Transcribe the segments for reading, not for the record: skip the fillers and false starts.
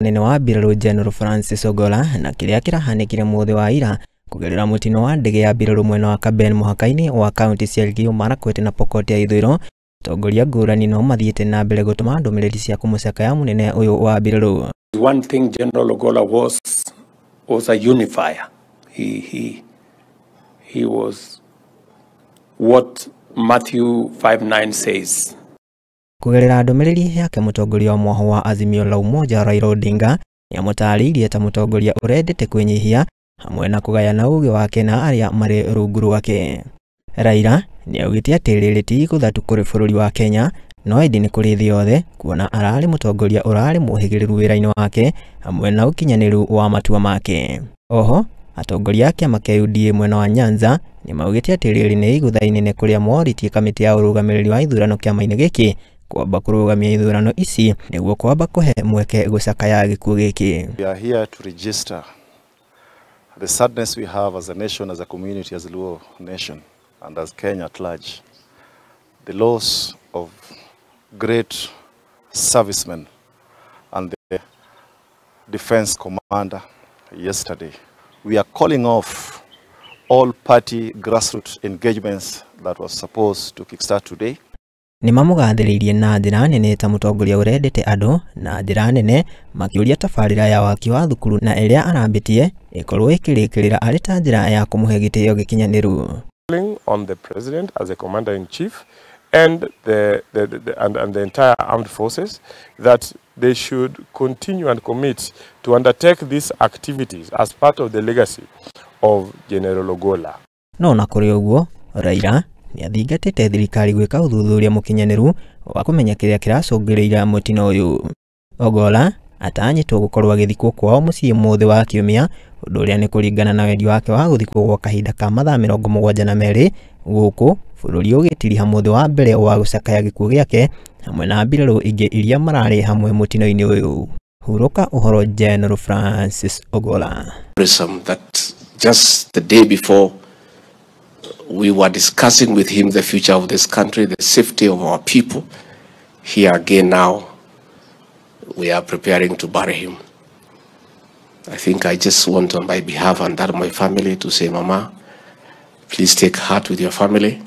Mũnene wa mbirarũ General Francis Ogolla na kĩrĩa kĩrahanĩkire mũthĩ wa ira kũgerera mũtino wa ndege ya mbirarũ mwena wa Kaben mũhaka-inĩ wa kaunti cia Elgeyo Marakwet na Pokot ya ithũĩro. Atongoria ngũrani no mathiĩte na mbere gũtũma ndũmĩrĩri cia kũmũcakaya mũnene ũyũ wa mbirarũ. One thing General Ogolla was a unifier. He was what Matthew 5:9 says. Kũgerera ndũmĩrĩri yake mũtongoria wa mwaho wa Azimio la Umoja Raila Odinga nĩamũtarĩirie ta mũtongoria ũrendete kwĩnyihia hamwe na kũgayana ũgĩ wake na arĩa marĩ rungu rwake. Raila nĩaugĩte atĩ rĩrĩ ti igũtha tu kũrĩ bũrũri wa Kenya no ĩndĩ nĩ kũrĩ thĩ yothe, kuona ararĩ mũtongoria ũrarĩ mũhĩgĩrĩru wĩra-inĩ wake hamwe na ũkinyanĩru wa matua make. Oho atongoria a kĩama kĩa UDA mwena wa Nyanza nĩmaugĩte atĩ rĩrĩ nĩ igũtha inene kũrĩa morĩtie kamĩtĩ ya ũrũgamĩrĩri wa ithurano kĩama-inĩ gĩkĩ kwamba kũrũgamia ithurano ici nĩguo kwamba kũhe mweke gũcakaya gĩkuũ gĩkĩ. We are here to register the sadness we have as a nation, as a community, as a Luo nation, and as Kenya at large. The loss of great servicemen and the defense commander yesterday. We are calling off all party grassroots engagements that was supposed to kickstart today. Nĩmamũgathĩrĩirie na njĩra nene ta mũtongoria ũrendete andũ na njĩra nene, makĩũria tabarĩra ya waki wa thukuru na ĩrĩa arambĩtie ĩkorwo ĩkĩrĩkĩrĩra arĩ ta njĩra ya kũmũhe gĩtĩo gĩkinyanĩru. On the president as a commander in chief and the entire armed forces that they should continue and commit to undertake these activities as part of the legacy of General Ogolla. No na kũrĩ ũguo Raila nĩathingatĩte thirikari gwĩka ũthuthuria mũkinyanĩru wa kũmenya kĩrĩa kĩracũngĩrĩria mũtino ũyũ. Ogolla atanyĩtwo gũkorwo agĩthikwo kwao mũciĩ mũthĩ wa Kiumia, ũndũ ũrĩa nĩ kũringana na wendi wake wa gũthikwo gwa kahinda ka mathaa 72 gũkũ bũrũri ũgĩtiriha mũthĩ wa mbere wa gũcakaya gĩkuũ gĩake hamwe na mbirarũ ingĩ iria mararĩ hamwe mũtino-inĩ ũyũ. Hurũka ũhoro General Francis Ogolla. That just the day before we were discussing with him the future of this country, the safety of our people. Here again now, we are preparing to bury him. I think I just want on my behalf and that of my family to say, Mama, please take heart with your family.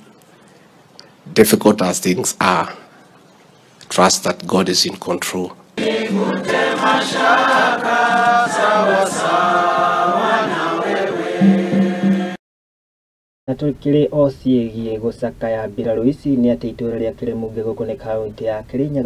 Difficult as things are, trust that God is in control. Na tũkĩrĩ o ciĩgiĩ gũcakaya mbirarũ ici nĩ atĩ itũra rĩa Kĩrĩmũngĩ gũkũ nĩ kaunti ya Kĩrĩnyaga.